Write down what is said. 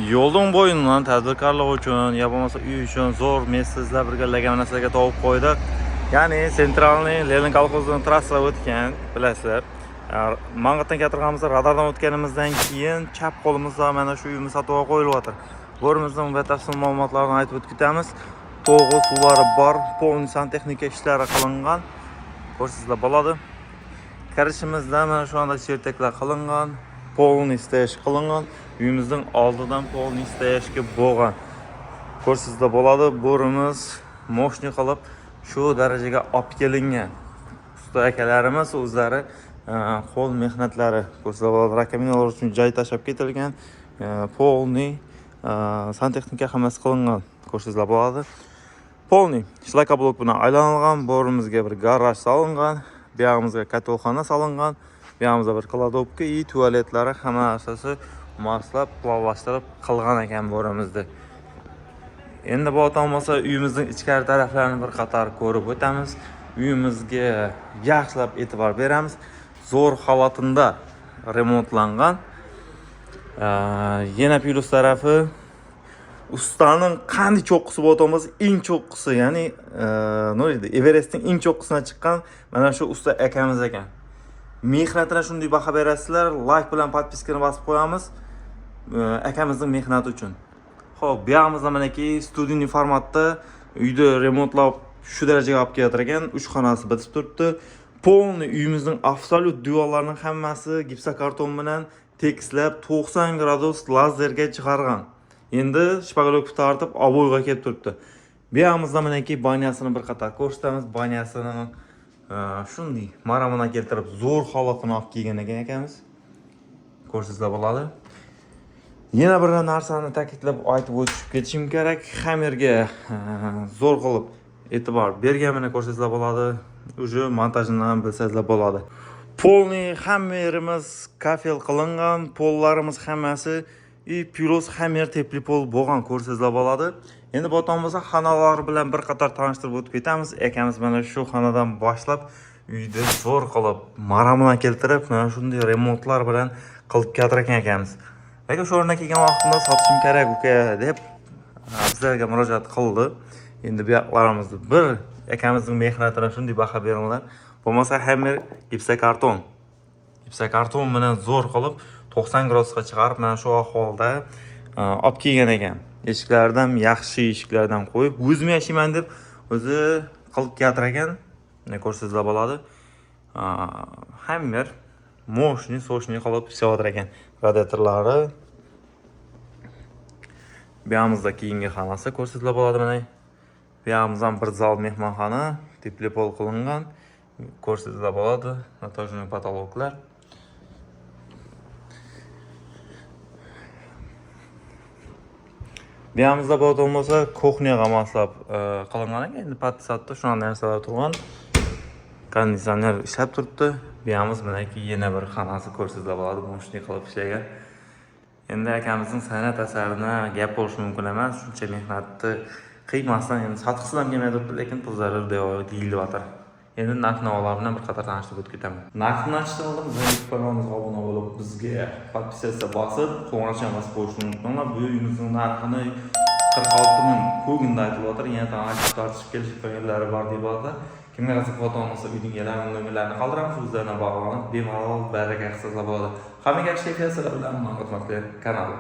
Yo'lning bo'yidan tadbirkorlik uchun yo bo'lmasa uy uchun zo'r место izlab birgalarga mana sizlarga topib qo'ydik. Ya'ni Центральный Lenin kolxozidan trassa o'tgan, bilasizlar. Mang'itdan keltirganimizda radardan o'tganimizdan keyin chap qo'limizda mana shu uyimiz sotuvga qo'yilyapti. Bo'rimizning batafsil ma'lumotlarini aytib o'tib ketamiz. To'g'i suvlari bor, полный santexnika ishlari qilingan. Ko'rsangizlar bo'ladi. Kirishimizda mana shu anda chertaklar qilingan, полный стояш qilingan. Uyimizning oldidan полный стояшga bo'lgan. Ko'rsangizlar bo'ladi, bo'rimiz мощный qilib shu darajaga olib kelingan. Usta akalarimiz o'zlari qo'l mehnatlari ko'rsangizlar bo'ladi. Раковина lar uchun joy tashlab ketilgan, полный santexnika hammasi qilingan. Ko'rsangizlar bo'ladi. Полный шлакоблок bilan aylanilgan, bo'rimizga bir garaj solingan, buyog'imizga kotelxona solingan, buyog'imizda bir кладовка и tualetlari hamma narsasi moslab, planlashtirib qilgan ekan bo'rimizni. Endi bu bo'lmasa uyimizning ichkari taraflarini bir qator ko'rib o'tamiz. Uyimizga yaxshilab e'tibor beramiz. Zo'r holatida remontlangan. Yana plyus tarafi ustaning qanday cho'qqisi bo'lgan bo'lsa, eng cho'qqisi, ya'ni nima deydi, Everestning eng cho'qqisidan chiqqan mana shu usta akamiz ekan. Mehnatini shunday baho berasizlar, layk bilan подписка ni bosib qo'yamiz akamizning mehnati uchun. Xo'p, bu yog'imizda manaki студийный formatda uyni remontlab shu darajaga olib kelayotir ekan. Uch xonasi bitib turibdi. Полный uyimizning absolyut devorlarining hammasi gipsokarton bilan tekislab 90 gradus lazerga chiqargan. Endi шпаклёвка tortib обой ga kelib turibdi. Bu yog'imizda manaki баня sini bir qator ko'rsatamiz. Баня sini shunday maramına keltirib zo'r holatini olib kelgan ekan akamiz. Ko'rsangizlar bo'ladi. Yana bir narsani ta'kidlab aytib o'tib ketishim kerak. Hammerga zo'r qilib e'tibor berganini ko'rsangizlar bo'ladi. Уже montajini ham bilsangizlar bo'ladi. Полный hammerimiz kafel qilingan, pollarimiz hammasi и плюс hammer тёплый pol bo'lgan ko'rsangizlar bo'ladi. Endi bu bo'lsa xonalar bilan bir qator tanishtirib o'tib ketamiz. Akamiz mana shu xonadan boshlab uyni zo'r qilib maramına keltirib, mana shunday remontlar bilan qilib kelatar ekan akamiz. Lekin shu o'rniga kelgan vaqtimda sotishim kerak uka deb bizlarga murojaat qildi. Endi bu yoqlarimizni bir akamizning mehnatini shunday baho beringlar. Bo'lmasa hammer gipsokarton. Gipsokarton bilan zo'r qilib 90 gradusga chiqarib mana shu ahvolda olib kelgan ekan. Eshiklaridan yaxshi eshiklardan qo'yib, o'zim yashayman deb o'zi qilib kelatar ekan. Mana ko'rsangizlar bo'ladi. Hammer мощный, сочный qilib ishlayotir ekan. Radiatorlari. Bu yog'imizda keyingi xonasi ko'rsangizlar bo'ladi mana. Bu yog'imizdan bir zal mehmonxona, тёплый pol qilingan. Ko'rsangizlar bo'ladi. Натяжной потолок lar. Bu yog'imizda bo'ladigan bo'lsa, кухня ga moslab qilingan ekan. Endi patsatda shunaqa narsalar turgan. Konditsioner ishlab turibdi. Bu yog'imiz manaki yana bir xonasi ko'rsangizlar bo'ladi. Мощный qilib ishlagan. Endi akamizning san'at asarini gap bo'lishi mumkin emas. Shuncha mehnatni qiymasdan endi sotgisi ham kelmay turibdi, lekin pul zarur deyilyapti. Endi narx navolar bilan bir qator tanishtirib o'tib ketaman. Narxini aytishdan oldin bizning YouTube kanalimizga obuna bo'lib, bizga подписаться bosib, qo'ng'iroqchani bosib qo'yishni unutmanglar. Bu uyimizning narxini 46 ming ko'ginda aytilyapti. Yana aytib tortishib kelishib qo'yganlari bor deyapti. Kimga qiziq bo'lsa uyning egalarining nomerlarini qoldiramiz, o'zlaridan bog'lanib bemalol baraka qilsanglar bo'ladi. Hammaga yaxshi kayfiyat, sizlar bilan Mang'it kanali.